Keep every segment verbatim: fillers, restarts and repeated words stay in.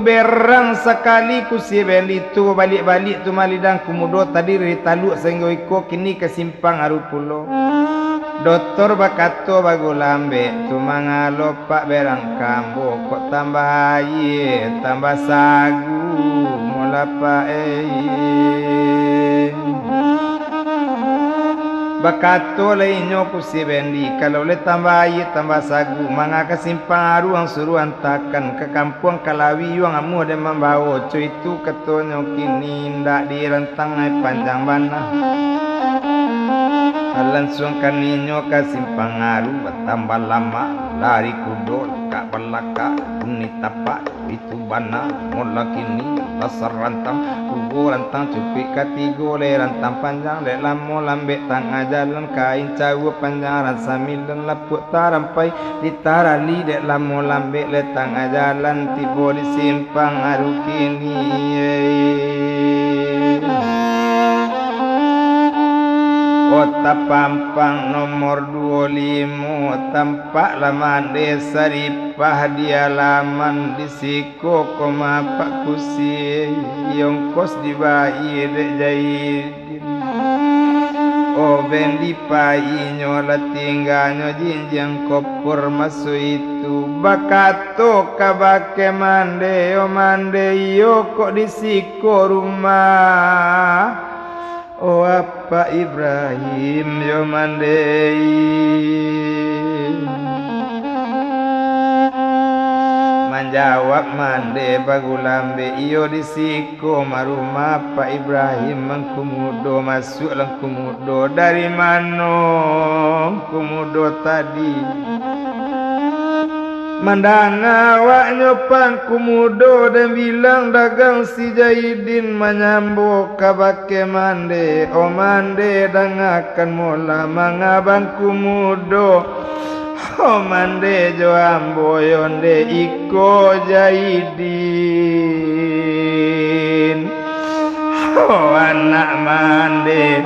berang sakali kusie bendi tu, baliak-baliak tu malidang kumudo tadi dari Taluk Sainggo Iko kini ka Simpang Aru pulo. Dotor bakato bagu lambek tu mangalo pak berang kambo, kok tambah aia, tambah sagu, molah pak eh. Bakato lai inyo kusie bendi, kalau lai tambah aia, tambah sagu, manga ka Simpang Aru ang suruah antakan ka kampuang Kalawi, yuang amuah den mambawo, co itu katonyo kini indak dirantang ai panjang bana. Lansuang kan inyo ka Simpang Aru, batambah lamak, lari kudo, lakak balakak, bunyi tapak, itu bana, molah kini, dasar rantang, duo rantang cukuik katigo, lai rantang panjang, dek lamo lambek tangah jalan, kain caua panjang rasa milen, lapuak tarampai, ditarali dek lamo lambek, lai tangah jalan, tibo di Simpang Aru kini. Kota Pampang nomor duo limo, tampak lah mande saripah di alaman, di siko koma pak kusie, ongkos dibayia dek Jaidin. Oh, bendi painyo lah tingganyo jinjiang kopor maso itu, bakato kabake mande, oh mande, iyo kok di siko rumah, oh apak Ibrahim yo mande. Manjawab mande bagu lambek, iyo di siko marumah apak Ibrahim mangku mudo, masuak lah mangku mudo, dari mano mangku mudo tadi? Mandanga awaknyo pangku mudo, den bilang dagang si Jaidin manyambo kabake mande, oh mande, dangakan molah manga bangku mudo, oh mande, jo ambo yo nde iko Jaidin. Oh, anak mande,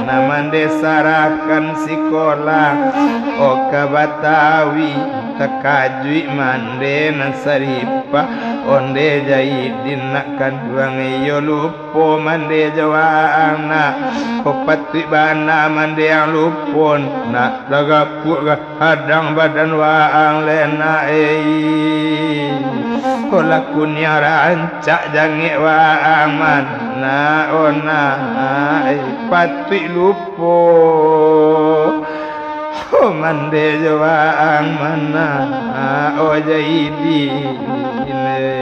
nan mande sarahkan sikolah, oh, ka Batawi, takajuik mande nan saripah, onde Jaidin nak kanduang iyo lupo mande jo waang nak, oh, patuik bana mande ang lupo nak, lah gapuak gah hadang badan waang le nak, ei. Ko lah kuniang rancak jangek waang, mana, oh, nak, ei, patuik lupo. Oh, mande jo waang, mana, oh, Jaidin, ei.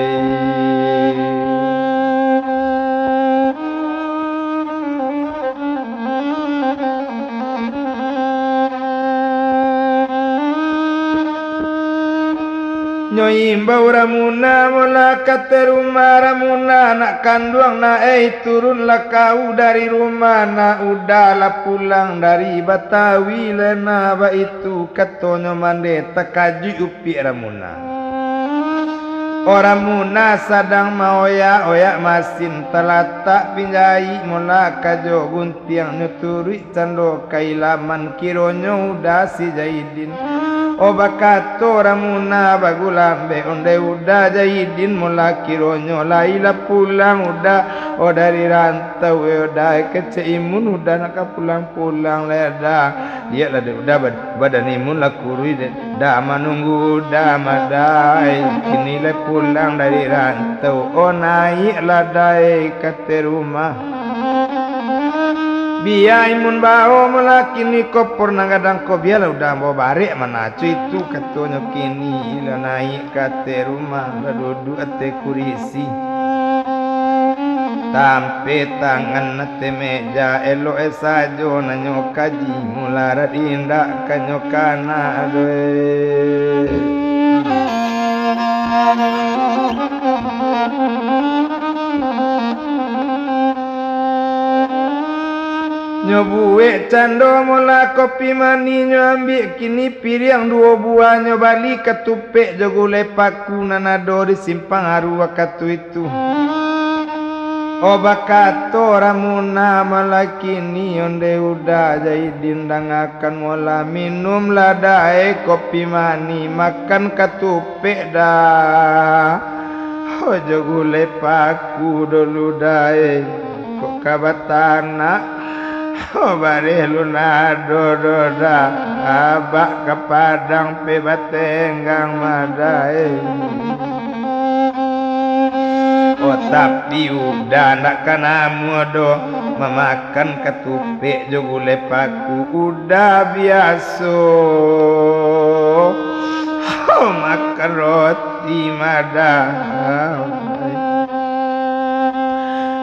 Nyo imbau Ramuna, molah kate rumah Ramuna, nak kanduang nak, ei, turunlah kau dari rumah nak, udah lah pulang dari Batawi le nak, baitu katonyo mande, takajuik upiak Ramuna. Oh, Ramuna sadang maoyak-oyak masin, talatak pinjaik molah kajo guntiang, nyo turuik cando kailaman, kironyo udah si Jaidin. Oh, bakato Ramuna bagulambek, onde udah Jaidin molah, kironyo lai lah pulang udah, oh, dari rantau, eh, udah kecek imun udah nak ka pulang-pulang lai dah. Lieklah dek udah bad-, badan imun lah kuruih dek. Dah manunggu, dah madai, kini lai pulang dari rantau. Oh, naiaklah dai kate rumah. Bia imun bao molah kini kopor nan gadang ko, bialah udah ambo barek manaco itu, katonyo kini lah naiak kate rumah, lah duduak ate kurisi. Tampek tangan ateh meja, elok e sajo nanyo kaji, mularat indak kanyo kana doh. Nyo buek cando molah kopi manih, nyo ambiak kini piriang duo buah, nyo bali katupek jo gulai paku nan ado di Simpang Aru wakatu itu. Oh, bakato Ramuna, malah kini onde udah Jaidin, dangakan molah, minumlah dai kopi manih, makan katupek dah. Ojo gulai paku dulu dai, kok ka batanak, bareh lu nado doh dah, abak ka Padang pe batenggang madai. Oh, tapi Uda ndak ka namuah doh, mamakan katupek jo gulai paku Uda biaso. Oh, makan roti madai.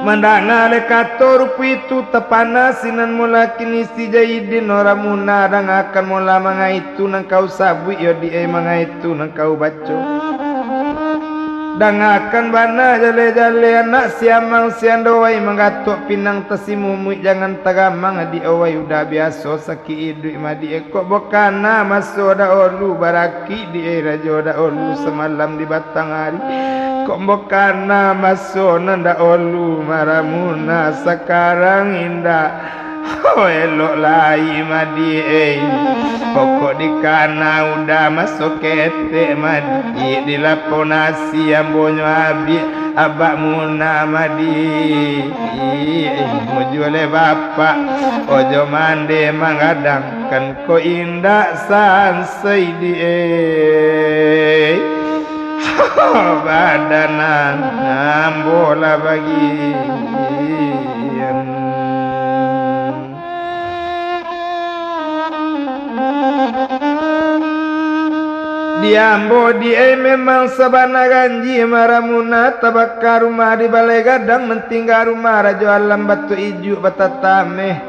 Mandanga le kato rupo itu, tapana sinan mola kini si Jaidin, orang muna dangakan mola mangaitu nan kau sabuik yo di ai, mangaitu nan kau baco. Dangakan bana jale-jale anak si Amang si Andowai manggatok pinang tasimuik, jangan tagamang di awai, Uda biaso sakik iduik madi e. Kok bukana maso dahulu, barakik di e rajo dahulu samalam di batang ari. Kok bukana maso nan dahulu maramuna, sakarang indak. Oh, elok lai madi e. Pokok dikana Uda maso ketek madi, di lapau nasi ambonyo abih, abak muna madi. Mujua le bapak, ojo mande manggadang. Kan ko indak sansai di e, badan ambo lah bagian. Di ambo di e memang sabana ganjia maramuna, tabaka rumah di balai gadang, mantingga rumah Rajo Alam Batu Ijuk batatameh.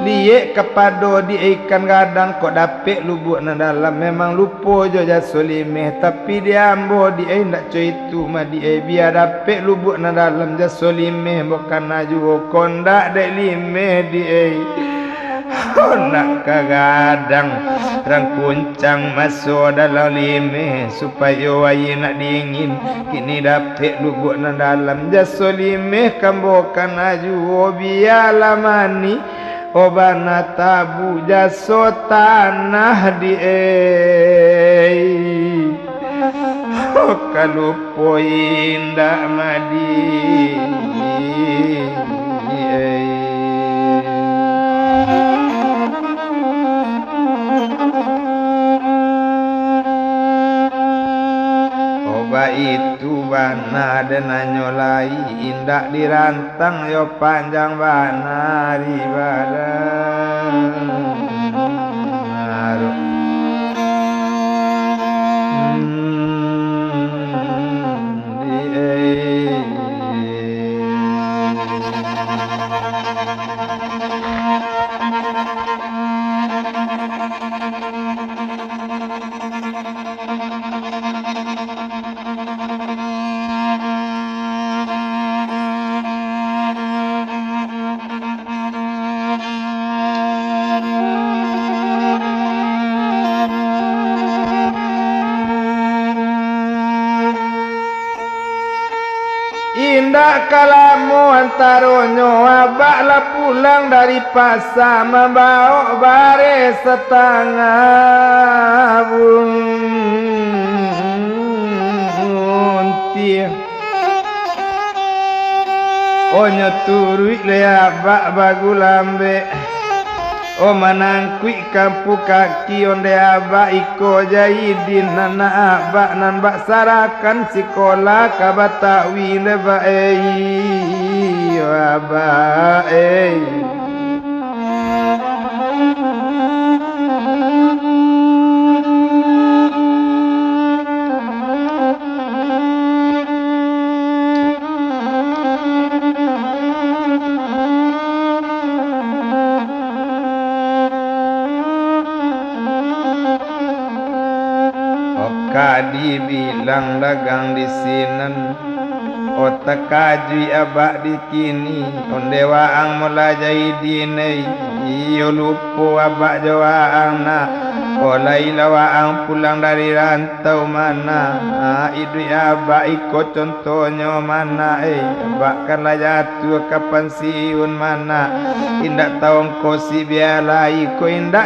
Liek kapado di ikan gadang, kok dapek lubuak nan dalam, memang lupo jo jaso limeh. Tapi di ambo di ai ndak co itu madi e, bia dapek lubuak nan dalam, jaso limeh bukana juo, kok ndak dek limeh di ai. Ndak ka gadang rangkuncang maso dalam limeh, supayo aia nak dingin, kini dapek lubuak nan dalam, jaso limeh kan bukana juo, bialah mani. Oh, bana tabu jaso tanah di ai. Oh, ka lupo indak madi di ai. Oh, baitu bana den anyo lai, indak diran- tang yo panjang bana di badan. Aduh. Hmm, di, eh. Indak ka lamo antaronyo, abak lah pulang dari pasa, mambaok bareh satangah buntiah. Onyo turuik le abak bagulambek. Oh, manangkuik kampu kaki onde abak iko Jaidin, anak abak nan bak sarakan sikola ka Batawi le, bak ei, abak ei. Oka dibilang dagang di sinan, oh takajuik abak di kini, onde waang molajai dinai, iyo lupo abak jo waang nah, oh lailah waang pulang dari rantau manah, iduik abak iko contohnyo manah, eh, abak kan lah jatuah ka pansiun manah, indak tawongkosi bialai ko indak